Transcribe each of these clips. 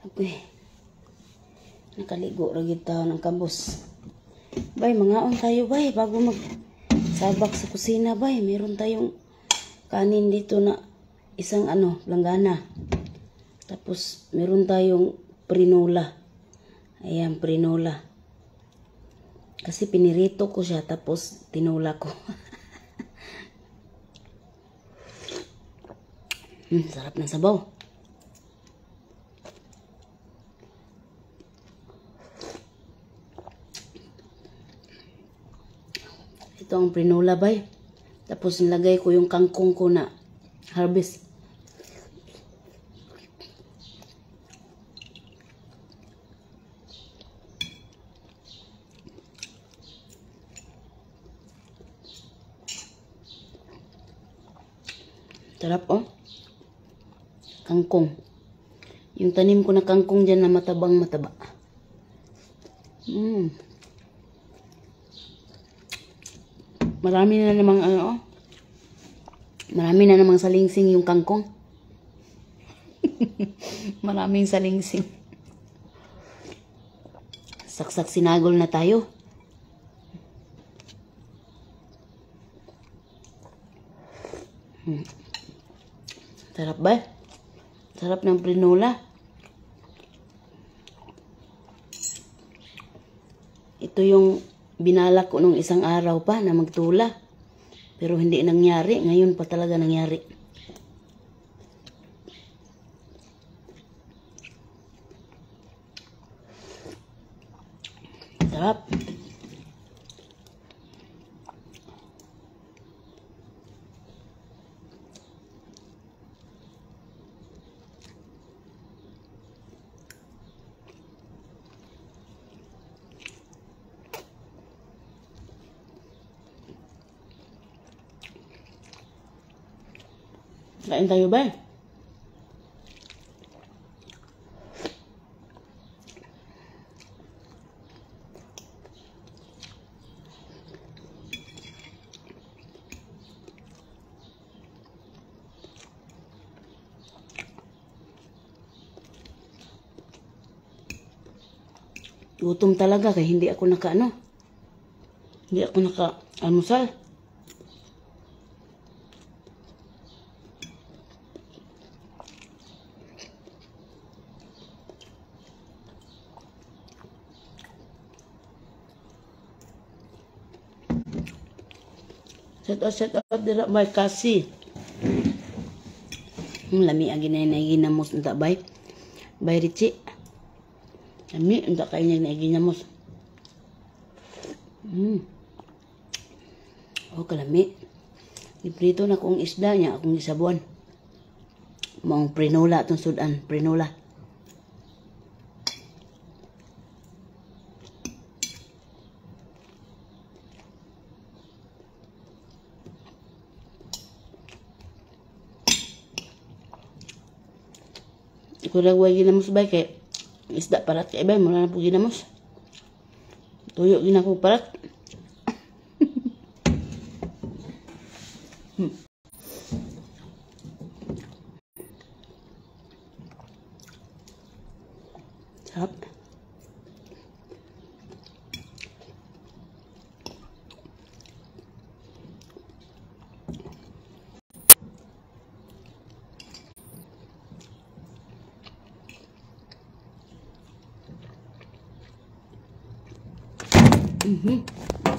Okay. Nakaligo ra gyud taon ang kabos. Bay, mangaon tayo bay bago mag sabak sa kusina bay. Meron tayong kanin dito na isang ano, planggana. Tapos meron tayong prinola. Ayan, prinola. Kasi pinirito ko siya tapos tinula ko. Sarap ng sabaw. Ito ang prinola bay. Tapos nilagay ko yung kangkong ko na harvest. Sarap oh. Kangkong. Yung tanim ko na kangkong dyan na matabang mataba. Marami na namang ano oh. Marami na namang salingsing yung kangkong. Maraming salingsing. Saksak sinagol na tayo. Sarap ba? Sarap ng prinola. Ito yung binalak ko nung isang araw pa na magtula. Pero hindi nangyari. Ngayon pa talaga nangyari. Sarap. Kain tayo ba? Gutom talaga kaya hindi ako naka ano. Hindi ako naka almusal. Set out dira may kasi. Lami ang ginay ginamos unta bay. Bay Richie. Lami unta kay niya ginamos. Oh, kalami. Giprito na kong isda niya akong gisabuan. Maong prinola atong sudan, prinola. Kurang way ginamos bay kay isda parat kay bay mura na po ginamos. Tuyo gina ko parat. Sarap.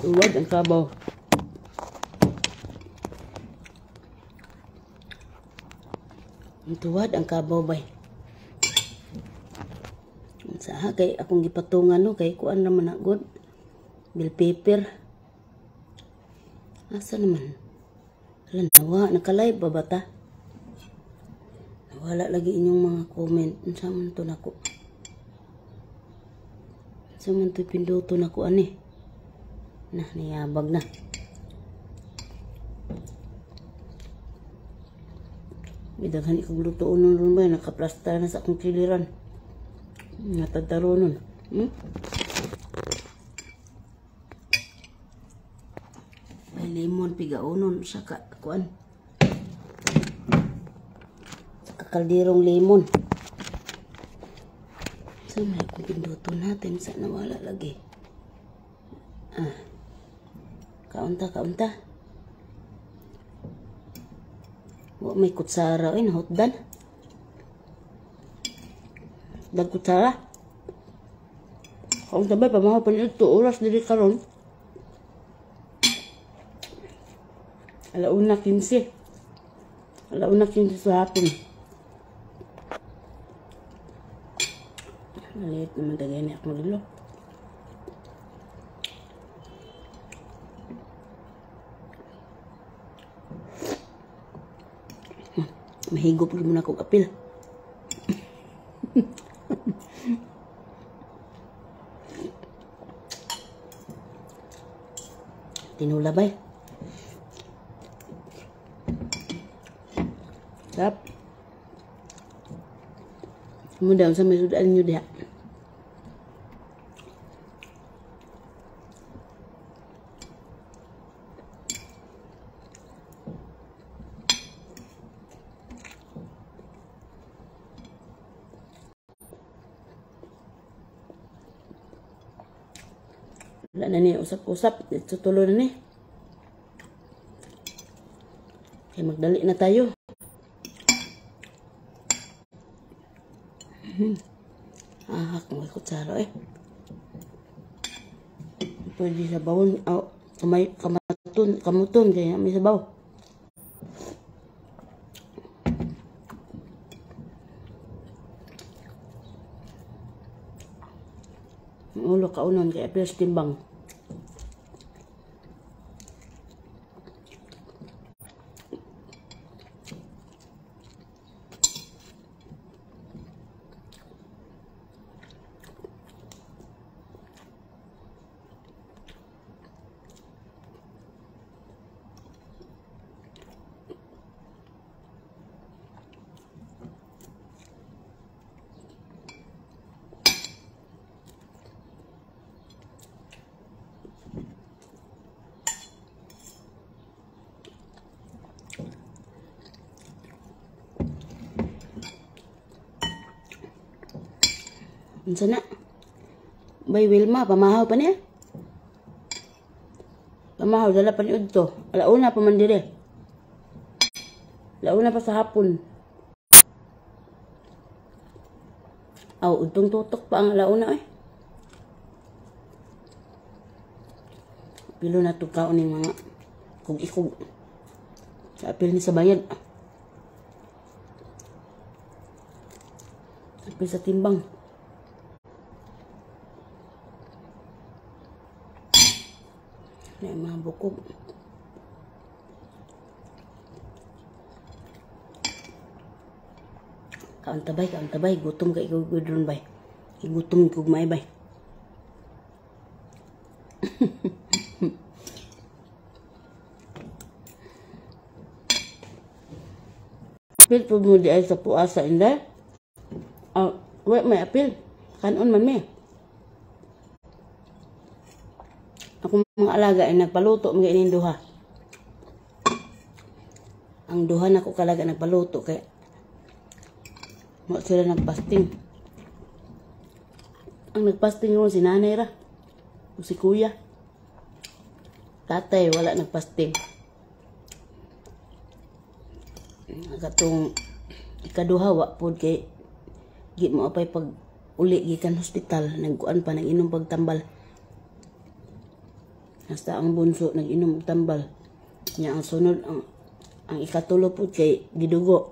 Tuwad ang kabaw. Tuwad ang kabaw bay. Sa kay akong gipatungan no kay kuan naman na good. Bell pepper. Asa naman? Hala nawa naka-live ba bata? Wala lagi inyong mga comment. Unsa man to nako? Unsa man to pinduto nako ani? Nah, niyabag na. Bidaghan ikong lutoon nun ron ba? Nakaplasta na sa akong kiliran. Natagtaro nun. May lemon, pigaonon sa kuan. Sa kakalderong lemon. So may kung pinduto natin sa nawala lagi. Ah. Kaunta, kaunta. Wa may kutsara ay nahutdan. Dag kutsara. Kaunta ba pamahaw pa nito oras diri karon. 1:15. 1:15 sa hapon. Maliit naman tagay ni akong lilo. Mahigop rin muna akong apil. Tinula bay. Sarap. Muna sa may sudaan nyo diha. Wala na ni usap-usap. Ito tulo na ni. Kaya magdali na tayo. Ah, kung may kutsara eh. Pwede sa bawon. Oh, kamay, kamaton, kamuton. Kaya may sabaw. Ang ulo kaunon kaya apil sa timbang. Unsa na? Bay Wilma, pamahaw pa niya? Pamahaw, dala pa ni Udto. Alauna pa man dire. Alauna pa sa hapon. Aw, udtong tutok pa ang alauna eh. Pilo na to kaon ning mga kug-ikog. Sa apil ni sa bayad. Apil sa timbang. Na mga bukog. Kaunta bay, gutom kay gudron bay. Gutom kog may bay. Apil pud mo di ay sa puasa inday. Ah, wa may apil. Kanon man mi. Ako mga alaga ay nagpaluto mga ining duha. Ang duha nako kalaga nagpaluto kay mo sila nagpasting. Ang nagpasting ron si nanay ra o si kuya. Tatay wala nagpasting. Katong ikaduha wa pod kay gi mo apay pag uli gikan hospital, nagkuan pa nag-inom pagtambal. Hasta ang bunso nag-inom og tambal. Nya ang sunod ang ikatulo pud kay gidugo.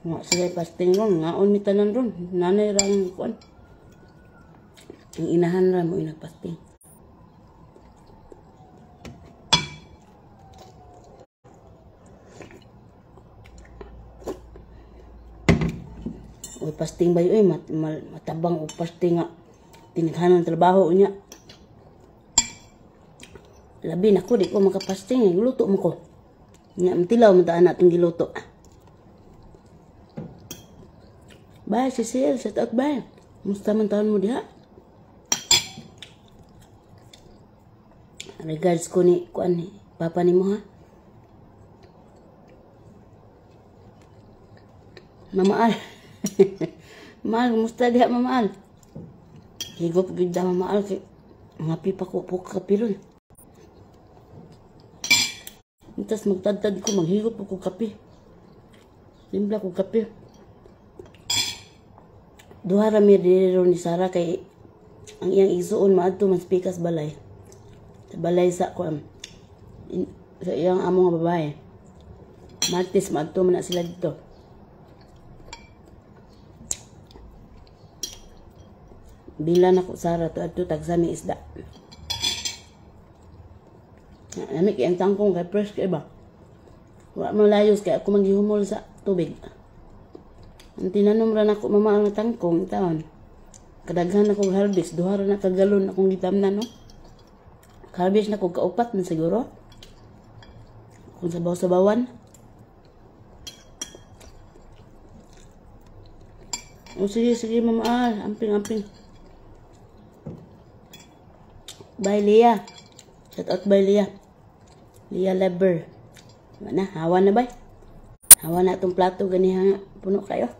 Wa sila fasting ron, ngaon mi tanan ron. Nanay ra ang kuan. Ang inahan ra mo nagfasting. Oy fasting ba oy matabang og fasting nga tinighanon trabaho unya. Labi nako di ko makapasting, luto mo ko. Nya tilaw man ta ana atong giluto. Bye Cecil, set out bye. Musta man taon mo diha? Regards ko ni kuan ni papa nimo ha. Mama Al. Mahal, kumusta diha, Mamaal? Higop gud da, Mamaal, kay ngapi pa ko po kape ron. Intas magtadtad ko, maghigop ko kape. Timpla ko kape. Duha ra mi diri ni Sara kay ang iyang igsuon maadto man pikas balay. Sa balay sa kuan sa iyang amo nga babae. Martes maadto man na sila dito. Bila na ko Sara to adto tagsami isda. Nami kay ang tangkong kay fresh kay ba. Wa malayos kay ako maghihumol sa tubig. Ang tinanom ra nako, Mama, ang tangkong taon. Kadaghan ako harvest, duha ra na ka galon akong gitamnan, no. Harvest na ko kaupat man siguro. Kung sabaw-sabawan. O sige, sige, Mama Al. Amping, amping. Bye, Leah. Shout out, bye, Leah. Leah Leber. Wala na, hawa na, bye. Hawa na itong plato, ganiha nga. Puno kayo.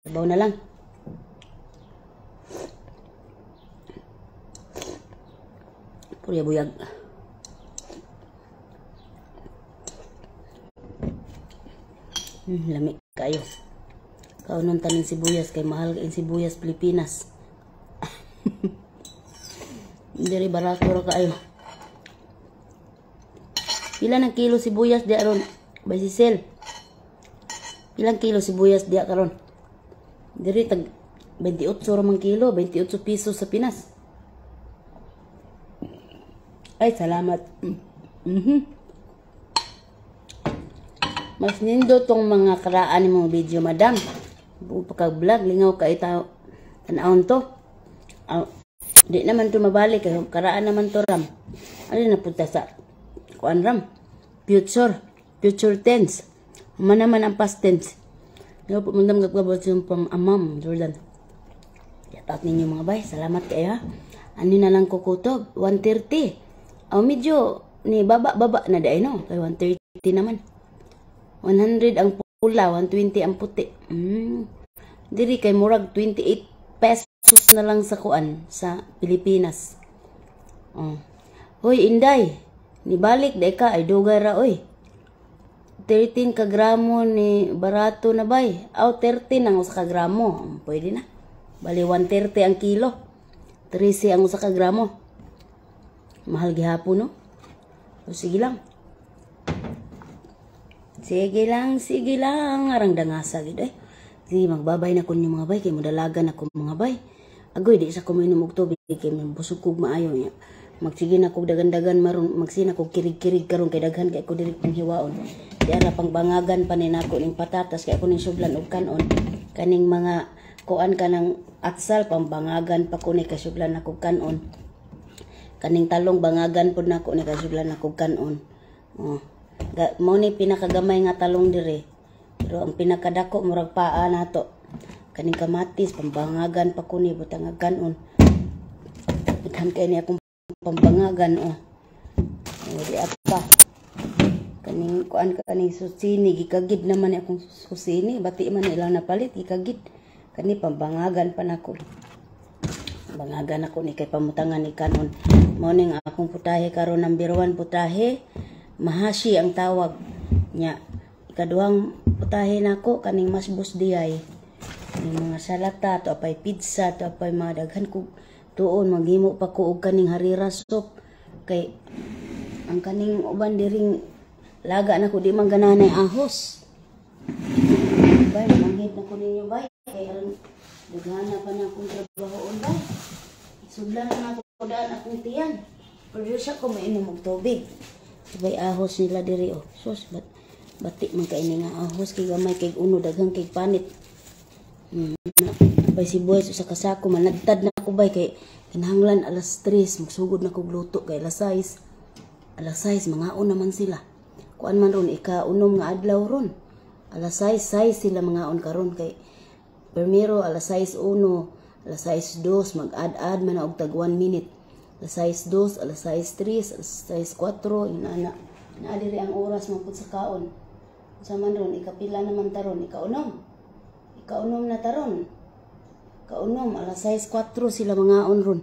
Sabaw na lang. Purya buyag. Lami kayo. Kaunon taning sibuyas kay mahal kay sibuyas Pilipinas. Diri barato ra kaayo. Pila ng kilo sibuyas di aron? Bay Cecil. Ilang kilo sibuyas diya karon? Diri tag 28 ra man kilo, 28 piso sa Pinas. Ay, salamat. Mas nindo tong mga karaan ni mga video, madam. Buo pa kag vlog, lingaw ka itaw. Tanawon to. Aw, di naman to mabalik kay karaan naman to ram. Ano na punta sa kuan ram? Future, future tense. Human naman ang past tense. Yo po mandam gagabot yung pam amam Jordan. Shout out ninyo mga bay. Salamat kayo ha. Ano na lang kukutob? 1:30. Aw, medyo ni baba baba na dai no. Kay 1:30 naman. 100 ang pula, 120 ang puti. Diri kay murag 28 pesos na lang sa kuan sa Pilipinas. Oh. Hoy Inday, nibalik day ka ay dugay ra oy. 13 ka gramo ni barato na bay. Aw, 13 ang usa ka gramo. Pwede na. Bali 130 ang kilo. 13 ang usa ka gramo. Mahal gihapon no. O, sige lang. Sige lang, sige lang. Arang dangasa gid eh. Sige, magbabay na ko ninyo mga bay. Kay modalagan ako mga bay. Agoy, di sa ko mainom og tubig. Kay busog kog maayo niya. Magsige na kog dagan-dagan maron. Magsige na kog kirig-kirig karon kay daghan kay ako diri panghiwaon. Di ara pang bangagan pa ni nako ning patatas kay ako ning sudlan og kanon. Kaning mga kuan kanang atsal pambangagan pa ko ni kay sudlan ako kanon. Kaning talong bangagan pud nako ni kay sudlan ako kanon. Oh. Mao ni pinakagamay nga talong dire. Pero ang pinakadako murag paa nato. Kaning kamatis pambangagan pa ko ni butang kanon. Daghan kay ni akong pambangagan oh. Oh, di apa. Kaning kuan kaning susini gikagid naman ni akong susini, bati man ilang napalit gikagid. Kani pambangagan pa nako. Bangagan ako ni kay pamutangan ni kanon. Mao ning akong putahe karon, number 1 putahe, mahashi ang tawag nya. Ikaduhang putahe nako kaning masbos diay. Kaning mga salata, to apay pizza, to apay mga daghan ko tuon maghimo pa ko og kaning harira soup kay ang kaning uban diring laga nako di man ganahan ay ahos. Bay, manghid na ko ninyo bay kay aron daghan na pa na akong trabahoon bay. Sudlan na ako daan akong tiyan. Pero siya ko mainom og tubig. Sabay ahos nila diri oh. Sus, bati man kay nga ahos kay gamay kay uno daghan kay panit. Bay sibuyas usa ka sako manadtad na ako bay kay kinahanglan alas 3 magsugod na kog luto kay alas 6. Alas 6 mangaon naman sila. Kuan man ron ika-unom nga adlaw ron. Alas 6, 6 sila mangaon karon kay primero alas 6:01, alas 6:02 mag-ad-ad man og tag 1 minute. Alas 6:02, alas 6:03, alas 6:04, yun ana. Naa diri ang oras man pud sa kaon. Unsa man ron ikapila naman ta ron, ikaunom. Kaunom na taron. Kaunom, alas 6:04 sila mangaon ron.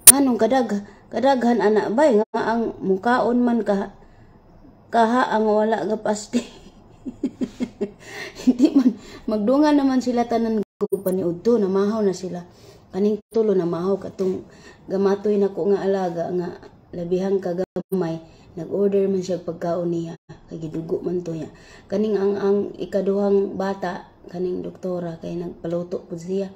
Nganong kadaghan ana, bay, nga ang mukaon man ka kaha ang wala ga pasti. Hindi man magdungan naman sila tanan ko paniudto, namahaw na sila. Kaning tulo namahaw. Katong gamatoy nako nga alaga nga labihang kagamay, nag-order man siya pagkaon niya kay gidugo man to niya. Kaning ang ikaduhang bata, kaning doktora, kay nagpaluto pud siya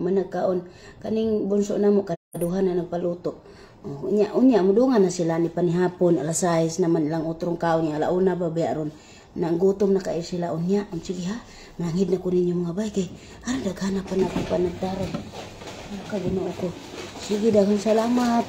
man nagkaon. Kaning bunso namo kaduha na nagpaluto. Oh, unya unya mudungan na sila ni panihapon, alas 6 naman lang utrong kaon niya, alauna ba biya ron. Nanggutom na kaayo sila unya. Ang sige ha, mananghid na ko ninyo, mga bay, kay aron daghana pa na ko panagtarong. Ka Ginoo ko. Sige, daghang salamat.